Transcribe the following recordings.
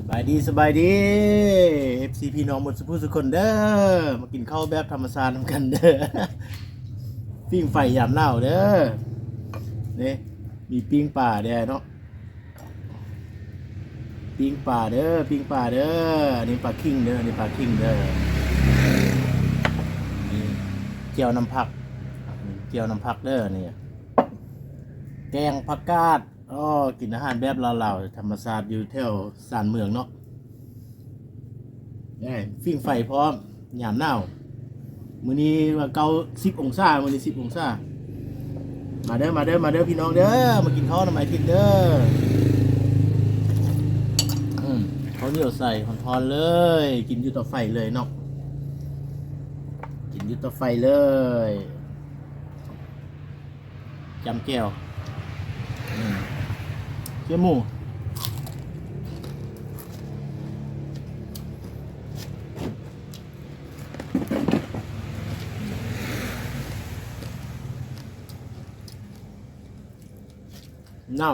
ບາຍດີ ສະບາຍດີ ເອັຟຊີ ພີ່ນ້ອງໝົດສູ່ຜູ້ສູ່ຄົນເດີ ມາກິນເຂົ້າແບບທຳມະຊາດນຳກັນເດີ ປີ້ງໄຟຍາມໜາວເດີ ນີ້ ມີປີ້ງປາແດ່ເນາະ ປີ້ງປາເດີ ປີ້ງປາເດີ ອັນນີ້ປາຄິງເດີ ອັນນີ້ປາຄິງເດີ ນີ້ ແຈ່ວນ້ຳຜັກ ແຈ່ວນ້ຳຜັກເດີ ນີ້ ແກງຜັກກາດ ອໍ ກິນອາຫານແບບລາວໆ ທຳມະຊາດຢູ່ແຖວຊານເມືອງເນາະ ແນ່ ຟິງໄຟພ້ອມ ຍາມໜາວ ມື້ນີ້ວ່າເກົ້າ ສິບອົງສາ ມື້ນີ້ສິບອົງສາ ມາເດີ ມາເດີ ມາເດີ ພີ່ນ້ອງເດີ ມາກິນເຂົ້ານຳອ້າຍທິດເດີ ອືມ ເຂົ້າໜຽວໃສ່ຮ້ອນໆເລີຍ ກິນຢູ່ເຕົາໄຟເລີຍເນາະ ກິນຢູ່ເຕົາໄຟເລີຍ. ຈຳແຈ່ວ ອືມ ເຈ້ຍໝູ ເນົ່າ.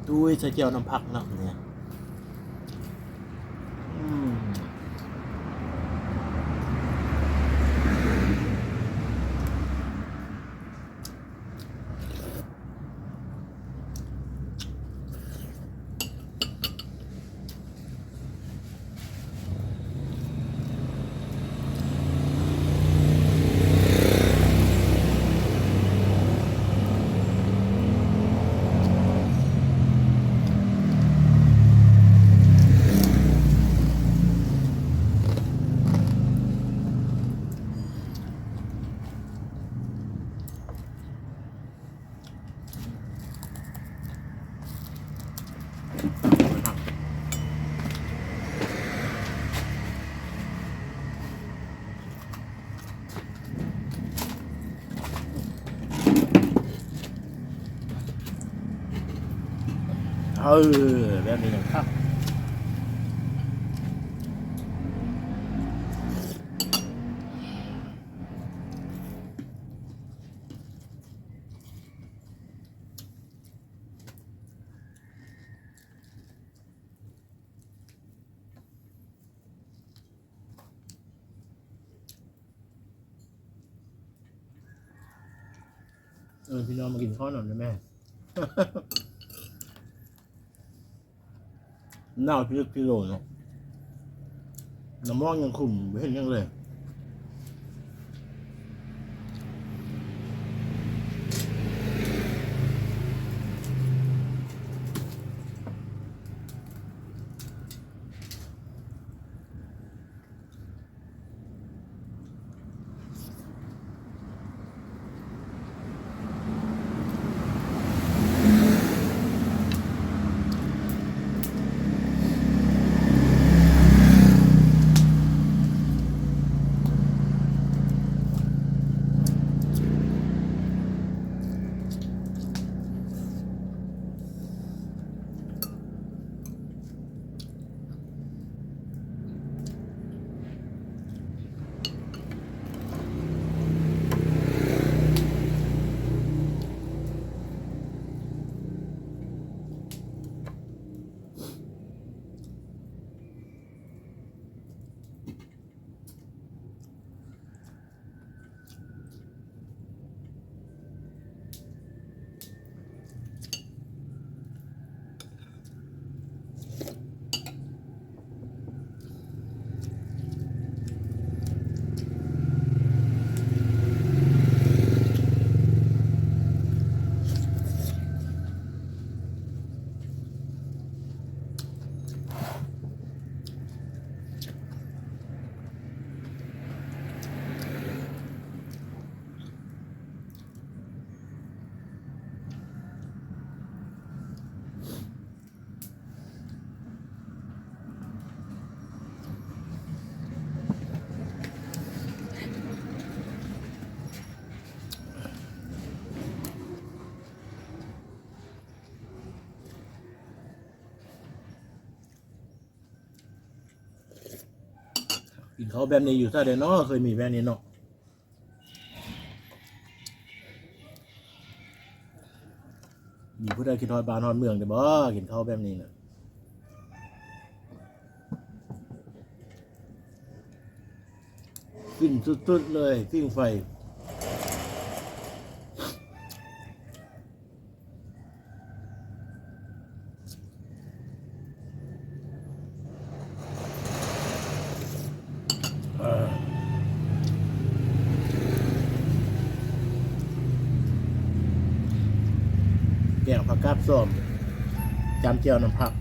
ຕຸ້ຍໃສ່ແຈ່ວນ້ຳຜັກເນາະ ນີ້ ອືມ. ເອີ ແບບນີ້ຍັງຄັກ. ເອີ ພີ່ນ້ອງມາກິນເຂົ້ານຳໄດ້ແມ? ໜາວພິລຶກພິໂລນເນາະ ນ້ຳໝອກຍັງຂຸ່ມ ບໍ່ເຫັນຫຍັງເລີຍ. ເ ກິນເຂົ້າແບບນີ້ຢູ່ໃສເດເນາະ ເຄີຍມີແບບນີ້ເນາະ. ມີຜູ້ໃດຄິດຮອດບ້ານຮອດເມືອງເດບໍ່ ກິນເຂົ້າແບບນີ້ນະ? ຟິນສຸດໆເລີຍ ຟິງໄຟ. ແກງຜັກກາດສົ້ມ ຈ້ຳແຈ່ວນ້ຳຜັກ.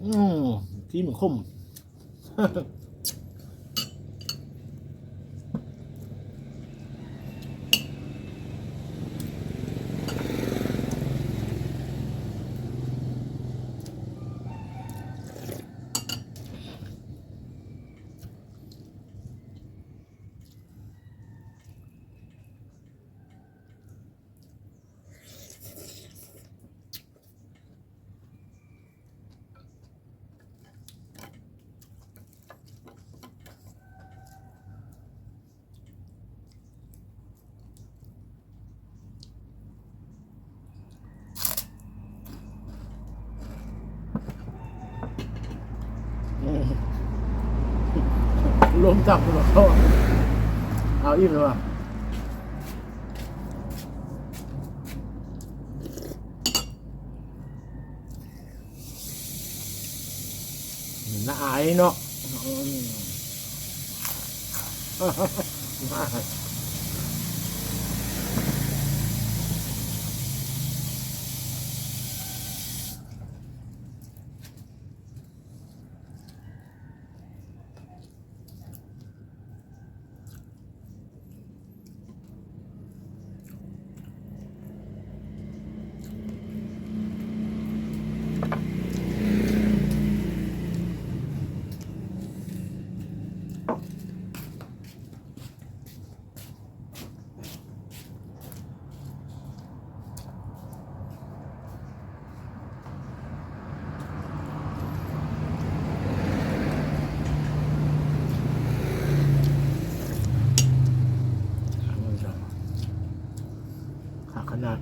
ອືມ ທີ່ມັນຂົມ. ລົມຈັບ ເອົາ ອີກແລ້ວວ່າ. ໜ້າອາຍເນາະ. ຄັກຂະໜາດ.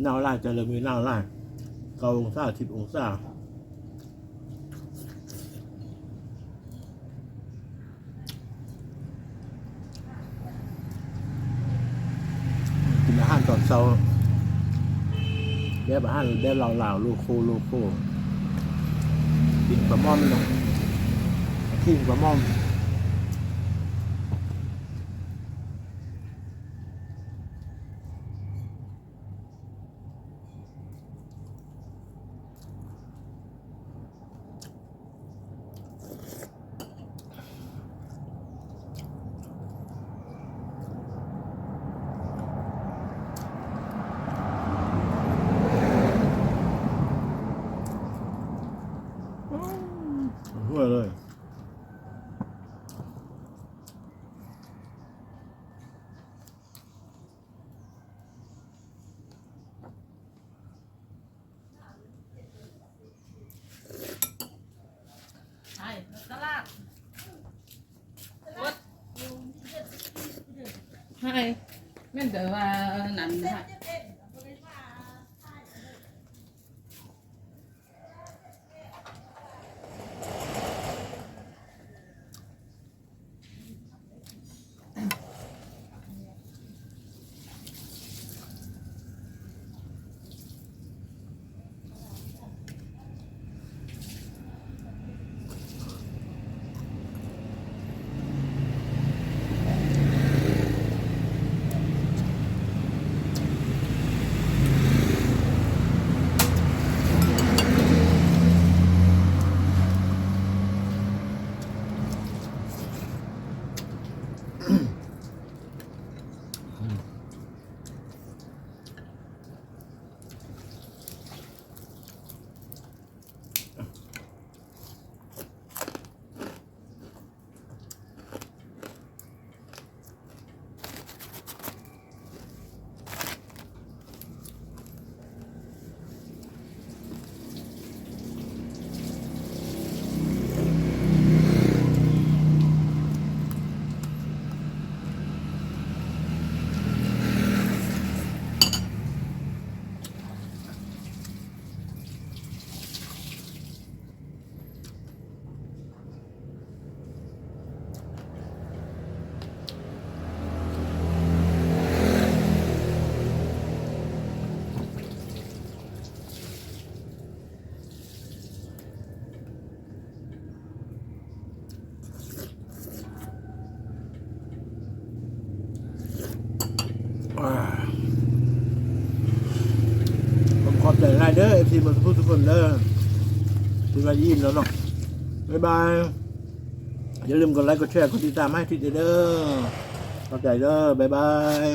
ໜາວຫຼາຍ ແຕ່ລະມື້ໜາວຫຼາຍ ເກົ້າອົງສາ ສິບອົງສາ. ກິນອາຫານຕອນເຊົ້າ ແບບອາຫານແບບລາວໆ ໂລໂຄ ໂລໂຄ. ກິນປາໝໍ່ເນາະ ກິນປາໝໍ່. ອືມ ຫວານເລີຍ. ໃຫ້ ແມ່ນແຕ່ວ່ານັ້ນນະ. ຂອບໃຈຫຼາຍເດີ ເອັຟຊີ ເບິດທຸກຜູ້ທຸກຄົນເດີ ທີ່ວ່າອີ່ມແລ້ວເນາະ. ບາຍບາຍ. ຢ່າລືມກົດໄລ ກົດແຊ ກົດຕິດຕາມໃຫ້ທິດເດີ. ຂອບໃຈເດີ. ບາຍບາຍ.